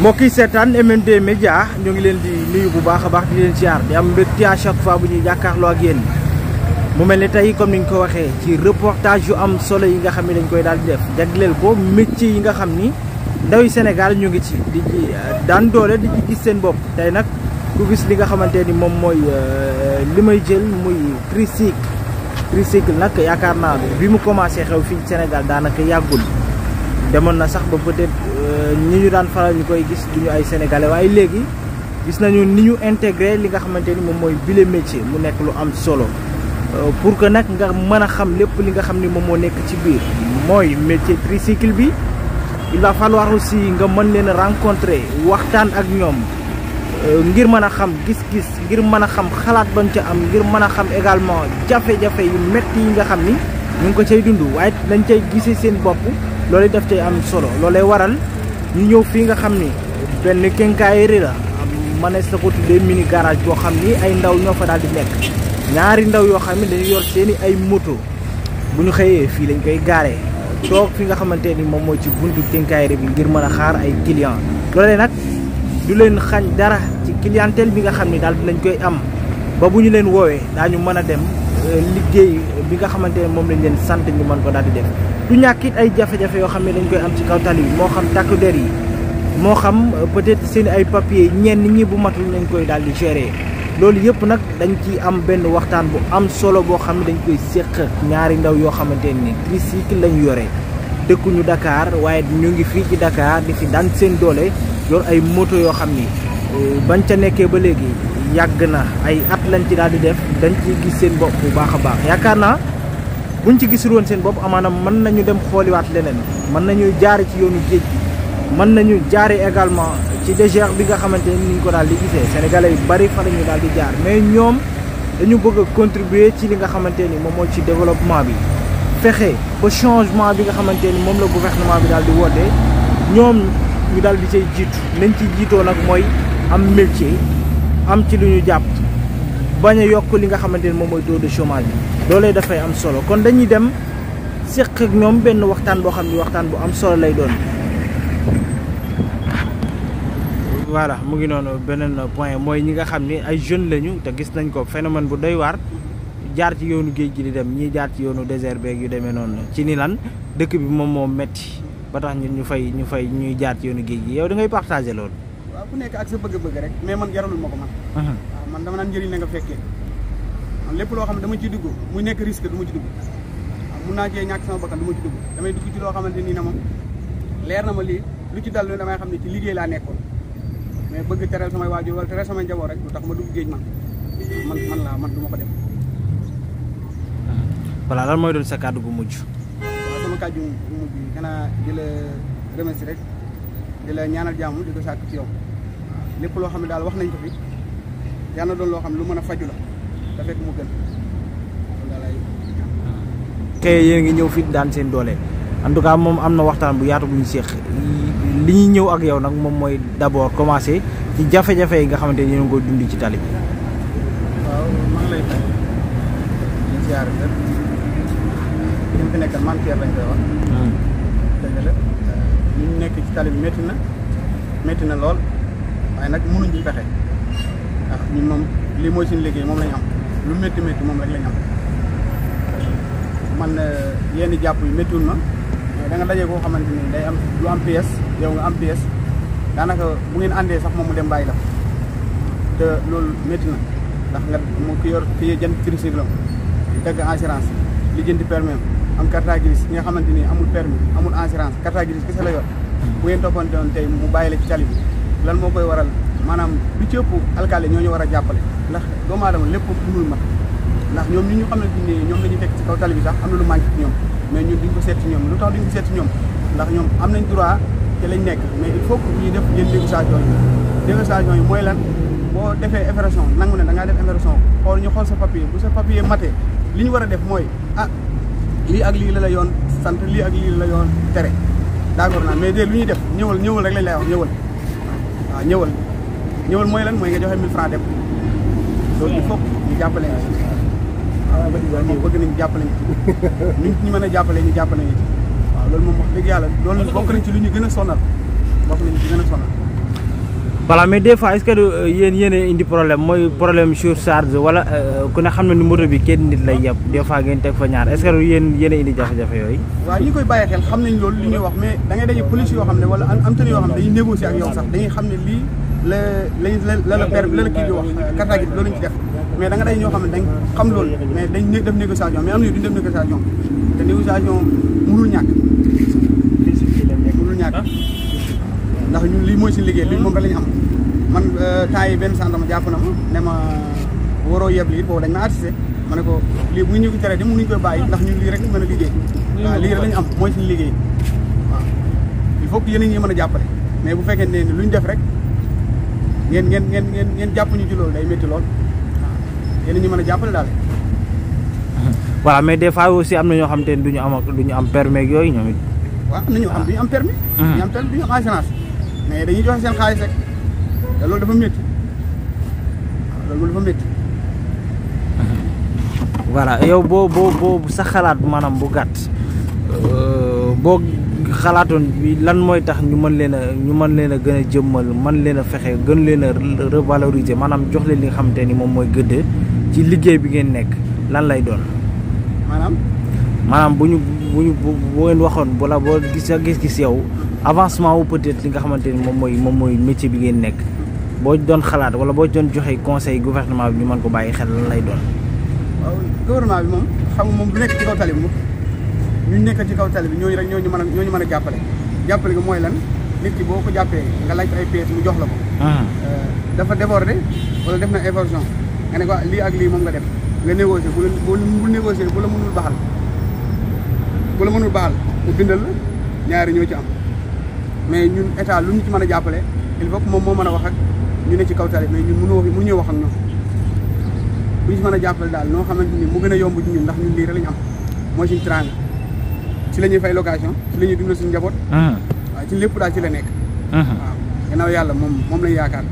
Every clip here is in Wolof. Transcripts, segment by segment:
mbokk yi seetaan MMD Média ñu ngi leen di nuyu bu baax a baax di leen ziar di am mbégte à chaque fois bu ñuy jàkkaarloo ak yéen mu mel ni tey comme ni ñu ko waxee ci reportage yu am solo yi nga xam ne dañ koy daal di def jagleel ko métier yi nga xam ni ndawi Sénégal ñu ngi ci di ci daan doole di ci gis seen bopp. tey nag ku gis li nga xamante ni moom mooy li may jël muy tricycle nag yaakaar naa bi mu commencé xew fii Sénégal daanaka yàggul demoon na sax ba peut-être ñi ñu daan faral ñu koy gis duñu ay sénégalais waaye léegi gis nañu ni ñu intégré li nga xamante ni moom mooy bile métier mu nekk lu am solo pour que nag nga mën a xam lépp li nga xam ni moom moo nekk ci biir mooy métier tricycle bi. Il va falloir aussi nga mën leen rencontrer waxtaan ak ñoom ngir mën a xam gis-gis ngir mën a xam xalaat bañ ca am ngir mën a xam également jafe-jafe yu métti yi nga xam ni ñu ngi ko cay dund waaye dañ cay gisee seen bopp loolu daf cay am solo loolay waral ñu ñëw fii nga xam ni benn quincaillerie la mënees na ko tuddee mini garage boo xam ni ay ndaw ñoo fa daal di nekk ñaari ndaw yoo xam ne dañu yor seeni ay moto bu ñu xëyee fii lañ koy gaaree toog fi nga xamante ni moom mooy ci buntu quincaillerie bi ngir mën a xaar ay client loolee nag du leen xañ dara ci clientèle bi nga xam ni daal dinañ koy am ba bu ñu leen woowee daañu mën a dem liggéey bi nga xamante ne moom lañ leen sant ñu mën ko daal di def du ñàkk it ay jafe-jafe yoo xam ne dañ koy am ci kaw tali bi moo xam takk der yi moo xam peut-être seen ay papiers ñenn ñi bu matul nañ koy daal di gérer loolu yëpp nag dañ ci am benn waxtaan bu am solo boo xam ne dañ koy séq ñaari ndaw yoo xamante ni tricycle lañu yore dëkkuñu Dakar waaye ñu ngi fii ci Dakar di fi daan seen doole yor ay moto yoo xam ni bañ ca nekkee ba léegi yàgg na ay at lañ ci daal di def dañ ciy gis seen bopp bu baax a baax yaakaar naa buñ ci gisul woon seen bopp amaana mën nañu dem xooliwaat leneen mën nañu jaare ci yoonu géej gi mën nañu jaare également ci DGR bi nga xamante ni ñu ko daal di gisee sénégalais yu bari fa la ñu daal di jaar mais ñoom dañu bëgg a contribuer ci li nga xamante ni moom moo ci développement bi fexe ba changement bi nga xamante ni moom la gouvernement bi daal di woote ñoom ñu daal di cay jiitu nañ ci jiitoo nag mooy am métier am ci lu ñu jàpp bañ a yokk li nga xamante ni moom mooy taux de chômage bi loolee dafay am solo kon dañuy dem séq ak ñoom benn waxtaan boo xam ni waxtaan bu am solo lay doon. voilà mu ngi noonu beneen point mooy ñi nga xam ni ay jeunes lañu te gis nañ ko phénomène bu doy waar jaar ci yoonu géej gi di dem ñii jaar ci yoonu désert beeg yu demee noonu ci ni lan dëkk bi moom moo metti ba tax ñun ñuy jaar ci yoonu géej gi yow da ngay partagé loolu. waaw ku nekk ak sa bëgg-bëgg rek mais man jaralul ma ko man. waaw man dama naan njëriñ la nga fekkee man lépp loo xam ne dama ciy dugg muy nekk risque du ma ci dugg waaw mun naa cee ñàkk sama bakkan du ma ci dugg damay dugg ci loo xamante nii na moom leer na ma lii lu ci dal damay xam ne ci liggéey laa nekkoon mais bëgg teral samay waajur wala teral samay njaboot rek lu tax ma dugg géej man du ma ko def. voilà lan mooy doon sa kàddu gu mujj. waaw sama kàddu gu mujj xanaa di la remercier rek di la ñaanal jàmm di ko sàkk ci yow waaw lépp loo xam ne daal wax nañ ko fi yàlla na doon loo xam ne lu mën a faju la te fekk mu gën loolu daal ay. kay yéen ngi ñëw fii daan seen doole en tout cas moom am na waxtaan bu yaatu bu ñu séq li ñuy ñëw ak yow nag moom mooy d'abord commencer ci jafe-jafe yi nga xamante ni ñu ngi koy dund ci tali bi. waaw maa ngi lay fay di ziar rek ñu fi nekkal man Pierre lañ koy wax. dëgg la ñu nekk ci tali bi métti na lool waaye nag mënuñ ci fexe ndax ñun moom lii mooy suñu liggéey moom lañ am lu métti moom rek lañ am man yenn jàpp yu méttiwul ma. da nga daje koo xamante ni day am lu am pièce yow nga am pièce daanaka bu ngeen àndee sax moom mu dem bàyyi la te loolu métti na ndax nga mu ki yor ki jënd tricycle am di dagg assurance li jëndi permis am carte grise ki nga xamante ni amul permis amul assurance carte grise kese la yor bu ngeen toppante woon tey mu bàyyi la ci tali bi lan moo koy waral maanaam lu ci ëpp alkaali ñoo ñu war a jàppale ndax doomu aadama lépp mënul mat ndax ñoom ñi ñu xam ne ñoom la ñu fekk ci kaw tali bi sax am na lu manqué ci ñoom mais ñun duñ ko seet ci ñoom lu tax duñ ko seet ci ñoom ndax ñoom am nañ droit te lañ nekk mais il faut que ñuy def yenn négociation yi mooy lan boo defee infraction nangu ne da ngaa def infraction xool ñu xool sa papier bu sa papier matee li ñu war a def mooy lii ak lii la yoon sant lii ak lii la yoon tere d'accord naa mais de lu ñuy def ñëwal rek lañ lay wax ñëwal waaw ñëwal mooy lan mooy nga joxe 1000 francs dem loolu il faut ñu jàppale nga waaw moom bëgg nañu jàppale ñu ñu mën a jàppale ñu ci waaw loolu moom wax dëgg yàlla loolu bokk nañ ci lu ñu gën a sonal voilà mais des fois est-ce que yéen indi problème mooy problème surcharge wala ku ne xam na ni moto bi kenn nit lay yeb des fois ngeen teg fa ñaar est-ce que yéen indi jafe-jafe yooyu. waaw ñi koy bàyyi xel xam nañ loolu li ñuy wax mais da ngay daje police yoo xam ne wala am tane yoo xam ne dañuy négocier ak yow sax dañuy xam ne lii la kii di wax carte gi loolu lañ ci def mais da nga day ñoo xam ne dañ xam loolu mais dañ def négociation mais am na ñu duñ def négociation te négociation mënul ñàkk ndax ñun lii mooy si liggéey li moom rek la ñu am man temps yi benn gendarme jàpp na ma ne ma waroo yeb lii boobu dañ ma arrêté ma ne ko lii bu ñu ko teree di mënuñu koy bàyyi ndax ñun lii rek mën a liggéey waaw lii rek la ñu am mooy suñu liggéey waaw il faut que yéen ñi mën a jàppale mais bu fekkee ne lu ñu def rek ngeen jàpp ñu ci loolu day métti lool waaw yéen ñi mën a jàppale daal. voilà mais des fois aussi am na ñoo xam te ne du ñu am permis yooyu ñoom it. waaw am na ñoo xam du ñu am permis. du ñu am permis du ñu am assurance mais dañuy joxe seen xaalis rek te loolu dafa métti waaw loolu dafa métti. voilà yow boo sa xalaat maanaam bu gàtt boo xalaatoon bi lan mooy tax ñu mën leen a gën a jëmmal mën leen a fexe gën leen a revaloriser maanaam jox leen li nga xamante ni moom mooy gëdd ci liggéey bi ngeen nekk lan lay doon. maanaam bu ngeen waxoon wala boo gis yow avancement wu peut-être li nga xamante ni moom mooy métier bi ngeen nekk boo doon xalaat wala boo doon joxe conseil gouvernement bi ñu mën ko bàyyi xel lan lay doon. waaw gouvernement bi moom xam nga moom du nekk ci kaw tali bi moom ñu nekk ci kaw tali bi ñooñu rek ñooñu mën a jàppale ko mooy lan nit ki boo ko jàppee nga laaj ay pièces mu jox la ko. dafa débordé wala def na évasion nga ne ko lii ak lii moom nga def nga négocier bu négocier bu la mënul baxal mu bindal la ñaari ñoo ci am mais ñun état lu ñu ci mën a jàppale il faut que moom moo mën a wax ak ñu ne ci kaw tali mais ñun mënuñoo wax ak ñoom bu ñu ci mën a jàppale daal noo xamante ni mu gën a yomb ci ñun ndax ñun lii rek la ñu am mooy suñu teraanga ci la ñuy fay location ci la ñuy dundal suñu njaboot. waaw ci lépp daal ci la nekk. waaw gannaaw yàlla moom lañu yaakaar.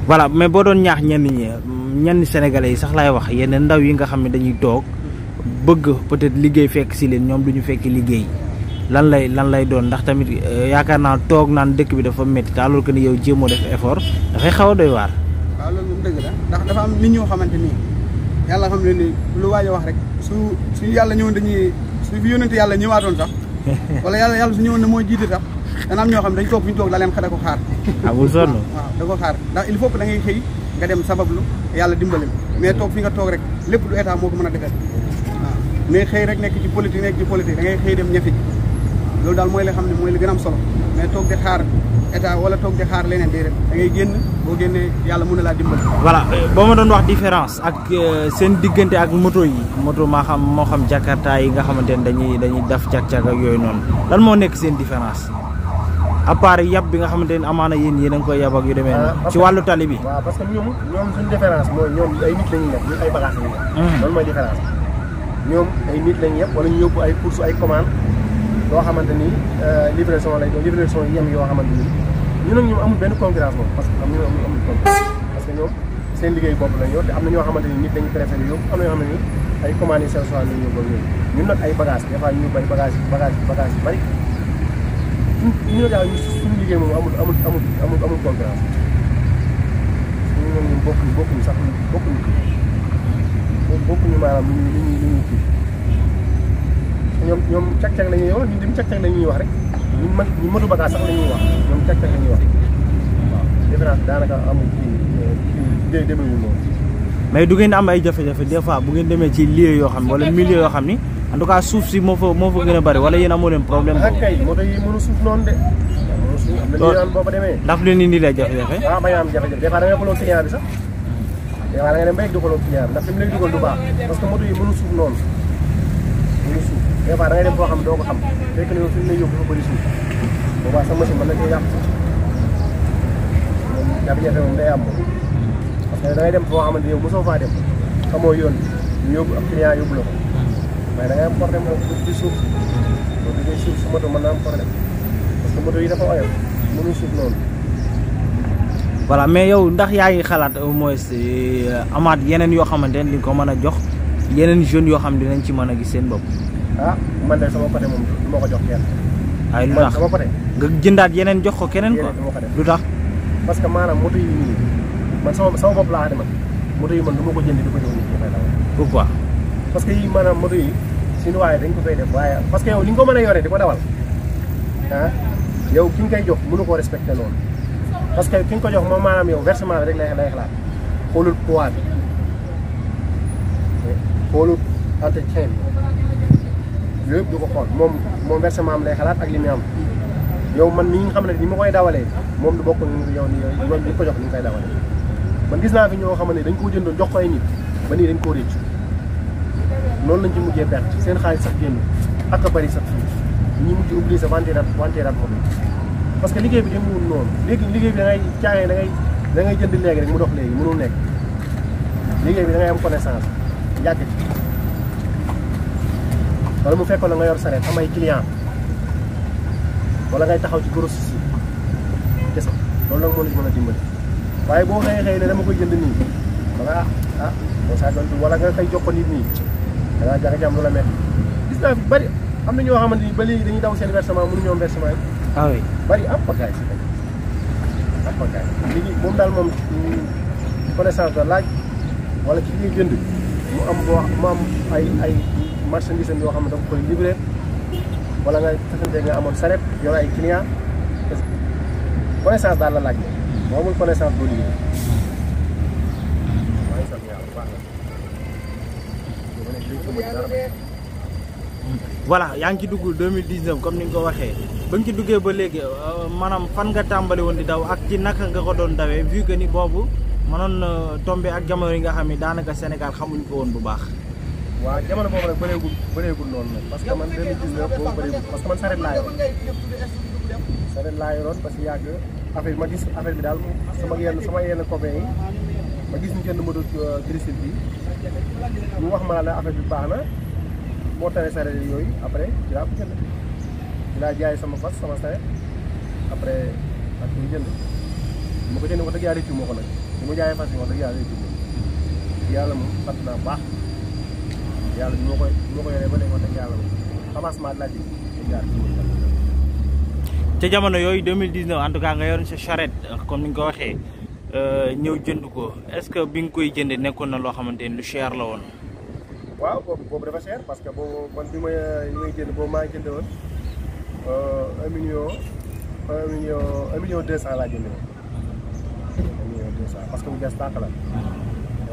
voilà mais boo doon ñaax ñenn sénégalais yi sax laay wax yenn ndaw yi nga xam ne dañuy toog bëgg peut-être liggéey fekk si leen ñoom duñu fekk liggéey lan lay doon ndax tamit yaakaar naa toog naan dëkk bi dafa métti te alors que ni yow jéemoo def effort dafay xaw a doy waar. waaw loolu moom dëgg la ndax dafa am nit ñoo xamante ni yàlla xam ne ni lu waaj a wax rek su yàlla ñëwoon su fi yónnante yàlla ñëwaatoon sax wala yàlla su ñëwoon ne mooy jiite sax dana am ñoo xam ne dañ toog fi ñu toog da leen da ko xaar. amul sonn waaw da ko xaar ndax il faut que da ngay xëy nga dem sabablu yàlla dimbali mais toog fi nga toog rek lépp du état moo ko mën a defee waaw mais xëy rek nekk ci politique da ngay xëy dem ñafi loolu daal mooy li xam ne mooy li gën a am solo mais toog di xaar état wala toog di xaar leneen déedéet da ngay génn boo génnee yàlla mën na laa dimbali. voilà boo ma doon wax différence ak seen diggante ak moto yi moto moo xam jakarta yi nga xamante ne dañuy def cag-cag ak yooyu noonu lan moo nekk seen différence à part yab bi nga xamante ne amaana yéen a ngi koy yab ak yu demee ci wàllu tali bi. waaw parce que ñoom suñu différence mooy ñoom ay nit lañuy yeb ñun ay bagages lañuy yeb loolu mooy différence ñoom ay nit lañuy yeb wala ñu yóbbu ay course ay commande yoo xamante ni livraison lay doon livraison yem yoo xamante ni ñun ak ñoom amul benn concurrence moom parce que ñun amul concurrence parce que ñoom seen liggéey bopp lañ yor te am na ñoo xamante ni nit dañu préféré yóbbu am na ñoo xamante ni ay commandes yu sew soit lañu yóbbu ñun nag ay bagages des fois ñu yóbbu ay bagages yu bari ñu daal suñu liggéey moom amul concurrence ñun bokkuñu sax bokkuñu maanaam li ñuy kii ñoom cag-cag la ñuy wax ñun tamit cag-cag la ñuy wax rek ñu motu bagage sax la ñuy wax ñoom cag-cag la ñuy wax waaw différence daanaka amul kii demee moom. mais du ngeen am ay jafe-jafe des fois bu ngeen demee ci lieu yoo xam ne wala milieu yoo xam ni en tout cas suuf si moo fa gën a bari wala yéen amoo leen problème boobu. kay moto yi mënu suuf noonu de. mënu suuf am na ñu naan boo fa demee. ndax leen indi lay jafe-jafe. waaw bañ a am jafe-jafe des fois da ngay xooloo client bi sax des fois da ngay dem ba yegg di xooloo client bi ndax fi mu lay dugal du baax parce que moto yi mënu suuf noonu mënu suuf des fois da ngay dem foo xam doo ko xam fekk na yow fi mu lay yóbbu dafa bëri suuf boobaa sa machine mën na cee yàq moom jafe-jafe moom day am moom parce que da ngay dem foo xamante ni yow mosoo faa dem xamoo yoon ñu yóbbu ab client yóbbu la ko mais da ngay am problème moom di suuf boo duggee suuf su moto mën na am problème parce que moto yi dafa oyof mënu suuf noonu. voilà mais yow ndax yaa ngi xalaat au moins amaat yeneen yoo xamante ne di nga ko mën a jox yeneen jeunes yoo xam ne dinañ ci mën a gis seen bopp. ah man de sama côté moom du ma ko jox kenn ay lu tax dama ko def nga jëndaat yeneen jox ko keneen ko dama ko def lu tax parce que maanaam moto yi nii man sama bopp laa man moto yi man du ma ko jënd di ko ñëw nit ñi fay dawal pourquoi parce que yi maanaam moto yi suñu waaye dañ ko fay def waaye parce que yow li nga ko mën a yore di ko dawal ah yow ki nga koy jox mënu koo respecté noonu parce que ki nga ko jox moom maanaam yow versement bi rek lay xalaat xoolul poids bi xoolul entretien bi yooyu yëpp du ko xool moom versement am lay xalaat ak li muy am yow man mi nga xam ne ni ma koy dawalee moom du bokk ni yow ni ko jox ni nga koy dawalee man gis naa fi ñoo xam ne dañ ko jëndoon jox ko ay nit ba nii dañ koo réccu noonu lañ ci mujjee perte seen xaalis sax génn ak a bëri sax fii ñi mujj obligé wanteeraat moom parce que liggéey bi demul noonu léegi liggéey bi da ngay caagee da ngay jënd léegi rek mu dox léegi mënul nekk liggéey bi da ngay am connaissance yàgg ci wala mu fekkoon la nga yor sareet am ay client wala ngay taxaw ci grossiste yi kese loolu nag moo la mën a dimbali waaye boo xëyee ne dama koy jënd nii ba nga boo saa doon wala nga koy jox ko nit nii da ngaa jàng lu la métti gis naa fi bari am na ñoo xamante ni ba léegi dañuy daw seen versement mënuñoo am versement yi. ah oui bari am pagaay si am pagaay léegi moom daal moom connaissance la laaj wala ci ñuy jënd mu am ay marchandise yoo xam ne da nga koy livré wala nga fekkente nga amoon saret yor ay client connaissance daal la laaj moo amul connaissance boo liggéey waaye sax yàlla bu baax la voilà yaa ngi ci dugg 2019 comme ni nga ko waxee ba nga ci duggee ba léegi maanaam fan nga tàmbali woon di daw ak ci naka nga ko doon dawee vu que ni boobu mënoon tombé ak jamono yi nga xam ne daanaka Sénégal xamuñ ko woon bu baax. waaw jamono boobu nag bëreegul noonu nag parce que man 2019 boobu bëreegul parce que man saret laa yoroon parce que yàgg affaire bi ma gis affaire bi daal sama yenn copains yi ma gis ñu jënd moto tricycle bi ñu wax ma la affaire bi baax na moo tane saret yooyu après ci laa ko jënd ci laa jaay sama fas sama saret après ak ñu jënd ma ko jënd wax dëgg yàlla réccu moo ko nag li ma jaayee fas yi wax dëgg yàlla réccu moom yàlla moom sant naa baax yàlla bi moo ko yoree ba léegi wax dëgg yàlla moom avancement laa ji jaar ca jamono yooyu 2019 en tout cas nga yoroon sa charrette comme ni nga ko waxee ñëw jënd ko est-ce que bi nga koy jëndee nekkoon na loo xamante ni lu cher la woon. waaw boobu dafa cher parce que boobu man bi may jënd boobu maa ngi jënd woon 1 million 200 laa jënd woon 1 million 200 parce que bu jas tàq la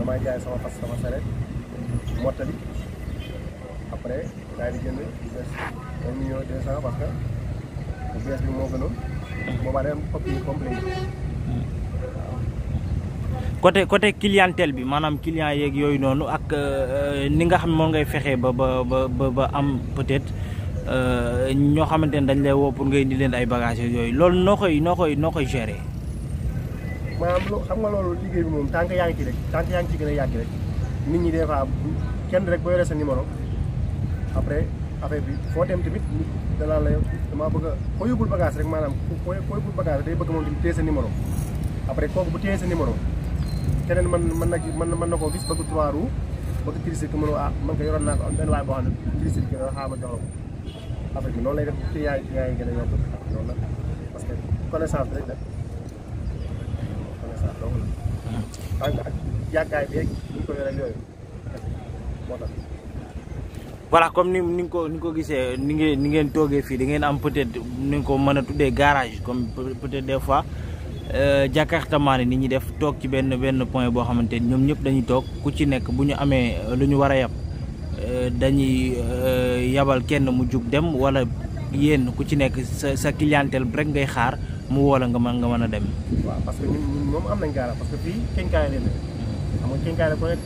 maa jaay sama fas sama saret mottali après daal di jënd 1 million 200 parce que bu bees bi moo gënoon boobaa day am copie complet côté clientèle bi maanaam client yeeg yooyu noonu ak ni nga xam moo ngay fexee ba am peut-être ñoo xamante ne dañ lay woo pour ngay indi leen ay bagages yooyu loolu noo koy gérer. maanaam xam nga loolu liggéey bi moom tant que yaa ngi ci rek tant que yaa ngi ci gën a yàgg rek nit ñi des fois kenn rek boo yoree sa numéro après affaire bi foo dem tamit nit danaa la damaa bëgg a koo yóbbul bagage rek maanaam koo yóbbul bagage day bëgg moom tamit téye sa numéro après kooku bu téye sa numéro keneen mën na koo gis bëgg 3 roues bëgg tricycle mënoo man ko yoroon naa ko am benn waay boo xam ne tricycle la xaaral ma jox la ko affaire bi noonu lay def client yi gën a yokk loolu nag parce que connaissance bi rek la connaissance donc la ak yàggaay bi rek ñu ko yore yooyu moo tax. voilà comme ni nga ko gisee ni ngeen toogee fii da ngeen am peut-être ni nga ko mën a tuddee garage comme peut-être des fois jàkkaartamaan nit ñi def toog ci benn point boo xamante ni ñoom ñëpp dañuy toog ku ci nekk bu ñu amee lu ñu war a yab dañuy yabal kenn mu jug dem wala yéen ku ci nekk sa clientèle rek ngay xaar mu woo la nga mën a dem. waaw parce que ñun moom am nañ garage parce que fii kenkaay leen xam nga kenkaay la ku nekk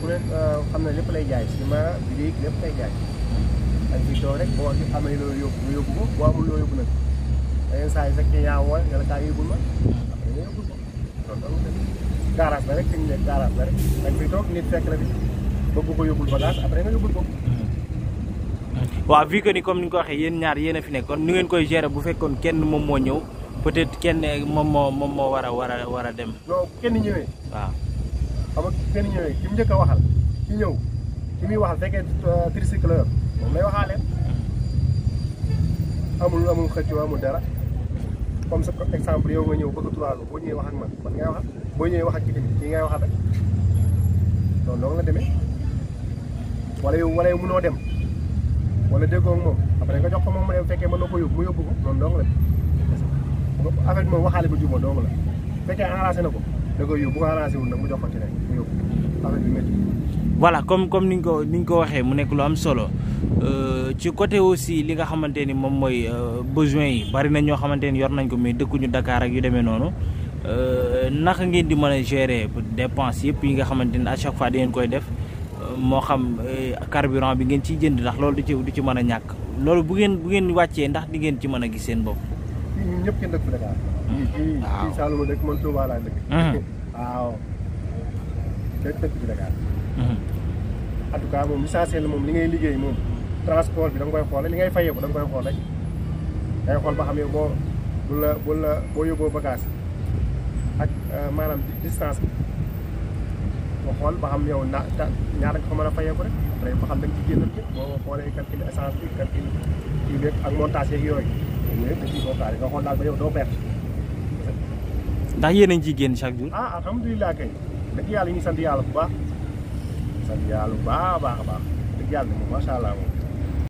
xam ne lépp lay jaay ciment brique lépp lay jaay. ak fii toog rek boo amee loolu yóbbu ko boo amul loolu yóbbu nag yenn saa yi fekkee yaa woo nga la kaa yóbbul ma après nga yóbbul ko loolu garage la rek fi ñu nekk garage la rek dañ fiy toog nit fekk la fi bëgg ko yóbbul bagage après nga yóbbul ko. waaw vu que ni comme ni nga ko waxee yéen ñaar yéen a fi nekkoon ni ngeen koy gérer bu fekkoon kenn moom moo ñëw peut-être kenn moom moo war a dem. non kenn ñëwee. waaw xam nga kenn ñëwee ki mu njëkk a waxal ki ñëw ki muy waxal fekkee tricycle la yor moom lay waxaaleen amul xëccoo amul dara comme ça exemple yow nga ñëw bëgg 3 lots boo ñëwee wax ak man ngay wax boo ñëwee wax ak kii ngay waxaat rek loolu dong la demee wala yow mënoo dem wala déggoo ak moom après nga jox ko moom mu dem fekkee mën na ko yóbbu mu yóbbu ko noonu dong la affaire bi moom waxaale ba jubóo dong la fekkee arrangé na ko da koy yóbbu bu ko arrangé wul nag mu jox ko ci rek mu yóbbu affaire bi métti. voilà comme ni nga ko waxee mu nekk lu am solo ci côté aussi li nga xamante ni moom mooy besoin yi bari na ñoo xamante ni yor nañ ko mais dëkkuñu Dakar ak yu demee noonu naka ngeen di mën a gérer dépense yëpp yi nga xamante ni à chaque fois da ngeen koy def moo xam carburant bi ngeen ciy jënd ndax loolu du ci mën a ñàkk loolu bu ngeen wàccee ndax di ngeen ci mën a gis seen bopp. ñun ñëpp kenn dëkk Dakar. waaw fii Saloum dëkk man Touba laa dëkk. waaw kenn dëkk ci Dakar. en tout cas moom l'essentiel moom li ngay liggéey moom transport bi da nga koy xool li ngay fayee ko da nga koy xool rek da ngay xool ba xam yow boo yóbboo bagage ak maanaam distance bi boo xool ba xam yow ñaata nga ko mën a fayee ko rek après ba xam da nga ci génn boo xoolee calcul essence bi calcul kii bi ak montage yeeg yooyu yëpp da ciy bokkaale nga xool daal ba yow doo perte. ndax yéen a ngi ciy génn chaque jour. alhamdulilah kay dëgg yàlla ñu ngi sant yàlla bu baax. sant yàlla bu baax a baax dëgg yàlla moom macha allah moom